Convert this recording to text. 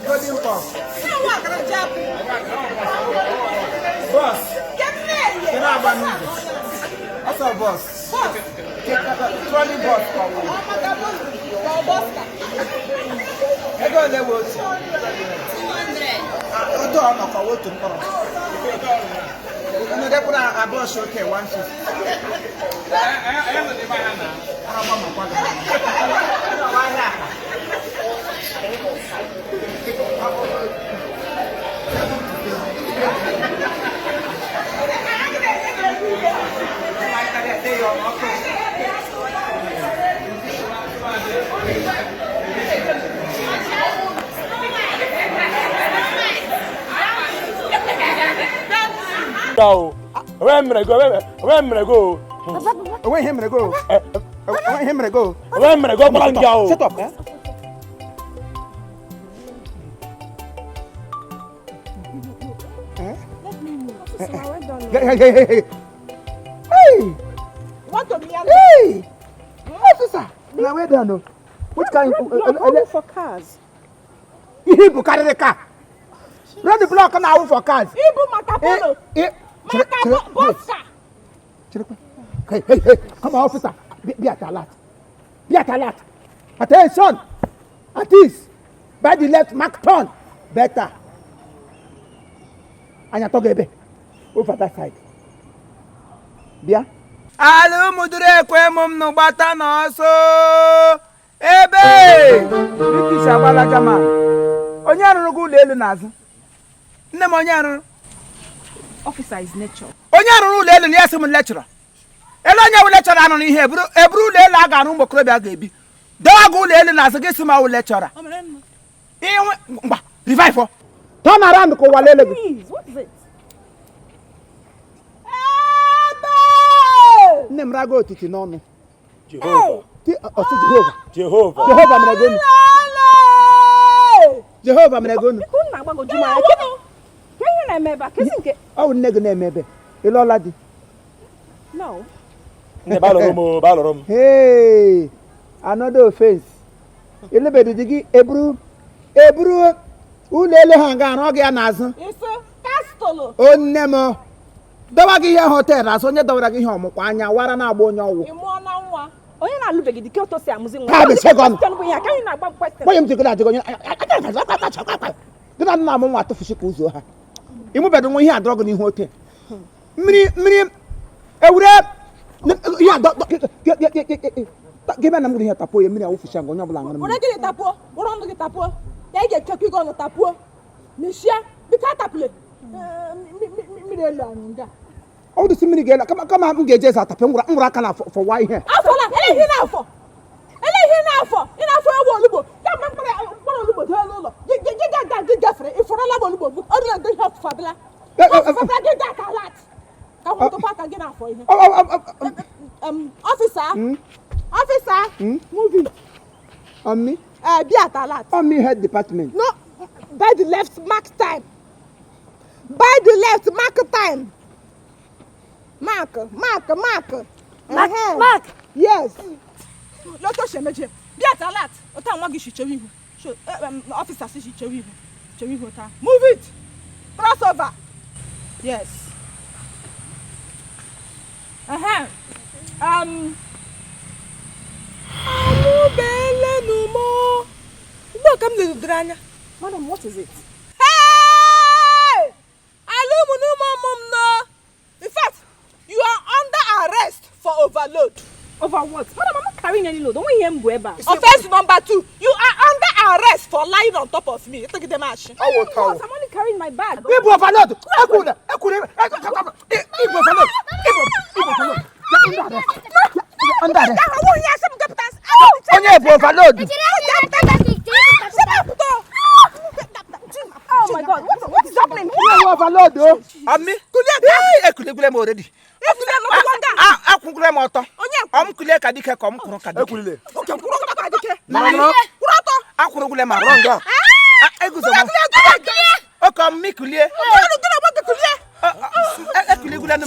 Golden Puff. Bus. Ị na-agba n'ụzọ. Ọsọ bus. Trolley bus ka ọ wụ. Ego ole wụ otu? Otu ọ nọkọ otu mkpọrọ. Unu dekwara abụọ shi oke 150. Agba makwa gị. Onwe ihe mere go. Onwe ihe mere go. Onwe mere go gbara ndị ahụ. Shut up, eh? Hey, hey, hey, hey. Hey! Hey! Officer! Na well done o. Which kind Road for cars. Ihe ibu karịrị car. Road block na-awụ for cars. Ibu maka polo. Maka bọska. Cherekwa. Hey, hey, hey. Come on, officer. Be at alert. Be at alert. Attention. At ease. By the left, mark turn. Better. Anya tọga ebe. Over that side. Bịa. Ala ụmụduru ekwe m m nụ gbata n'ọsọ ebe British agbala German. Onye arụrụ gị ụlọ elu n'azụ? Nne m, onye arụrụ? Officer is nature. Onye arụrụ ụlọ elu na ya sị m lecturer. Elu onye wụ lecturer anụrụ ihe eburu eburu ụlọ elu a ga-arụ ụmụ okorobịa ga-ebi. Dewa gị ụlọ elu n'azụ gị sị m awụ lecturer. Ihe nwe mgba revive. Turn around ka ụwa lele gị. Please, what is it? Nne m rago otiti n'ọnụ. Jehova. Ọsị Jehova. Jehova. Jehova mere gị onu. Jehova mere gị onu. Biko unu na-agbagoju m anya. Kedu ka ihe na-eme ebe a? Kezi nke Ọ bụ nne gị na-eme ebe. Ị lụọla di? No. Nne balụrụ m o, balụrụ m. Hey, another offense. Elebedi di gị eburu eburu ụlọ elu ha ga-arụ gị ya n'azụ. Iso kastolo. O nne m dọwa gị ihe hotel azụ, onye dọwara gị ihe ọmụkwa anya wara na-agba onye ọwụ. Ị mụọ na nwa. Onye na-alụbeghị di ka otu si amụzi nwa. Ha bụ second. Question bụ ihe a ka anyị na-agba m question. Onye m jikọrọ ajịkọ onye gị na nna m nwa atụfusi ka ụzọ ha. Ịmụbedo nwa ihe adọrọ gị n'ihu ote. Mmiri mmiri ewure ihe adọ gị bịa na m gụrụ ihe tapuo ya mmiri awụfucha nga onye ọbụla ṅụrụ Were mmiri. gịnị tapuo? Were ọnụ gị tapuo. Ya ị ga-echekwa ike ọnụ tapuo. Mechie. Biko atapụle. Mmiri elu anyị nga. Ọ bụdụsị mmiri ga-elu kama kama m ga-eje eze atapịa ngwụrụ ngwụrụ aka na fọwa ihe. Afọla, ele ihe na-afọ. Ele ihe na-afọ. Ị na-afọ ewu olugbo. Ya mgbe mkpụrụ mkpụrụ olugbo dị n'ụlọ. Gị gị gị ga gị gafere. Ị fọrọla m olugbo. Ọ dị na ndị ihe ọfụfa bịala. Ọfụfa bịala gị ga aka lat. Ka m tụkwa aka gị na-afọ ihe. Officer. Officer. Move it. On me? Be at alert. On me head department. No, by the left, mark time. By the left, mark time. Mark, mark, mark. Mark, Ehe. mark. Yes. Lọ́tọ̀ ṣe méje. Bí at alert, ọ̀tá àwọn gíṣì chewe ihu. Officer sì ṣì chewe ihu. Chewe ihu ta. Move it. Cross over. Yes. Ehe. Amụbeelenu m. Ugbu a ka m ledodoro anya. Madam, what is it? Hey! Alụmụnụmụmụ m nọ. In fact, you are under arrest for overload. Over what? Madam, I'm not carrying any load. Onwe ihe m bụ ebe a. Offense number 2, you are under arrest for lying on top of me. Ịtụgide m ashị. What? I'm only carrying my bag. Ibu overload. Ekwule ekwule ibu overload. Ibu ibu overload. Ya under arrest. Ya under arrest. Ahụ onye asị m gapụta. Onye bụ overload. Oh my God, what is happening here? Onye bụ overload o. Ami. Kulie ekulegule m already. Akwụgule m ọtọ. Ọ m kulie ka dike ka ọ m kwụrụ ka dike. Ekwulile. Nọrọ. Kwụrụ ọtọ. Akwụrụgule m arụ. Nga. Eguzo m. Oke ọmụmụ ikulie. Ekuligule m.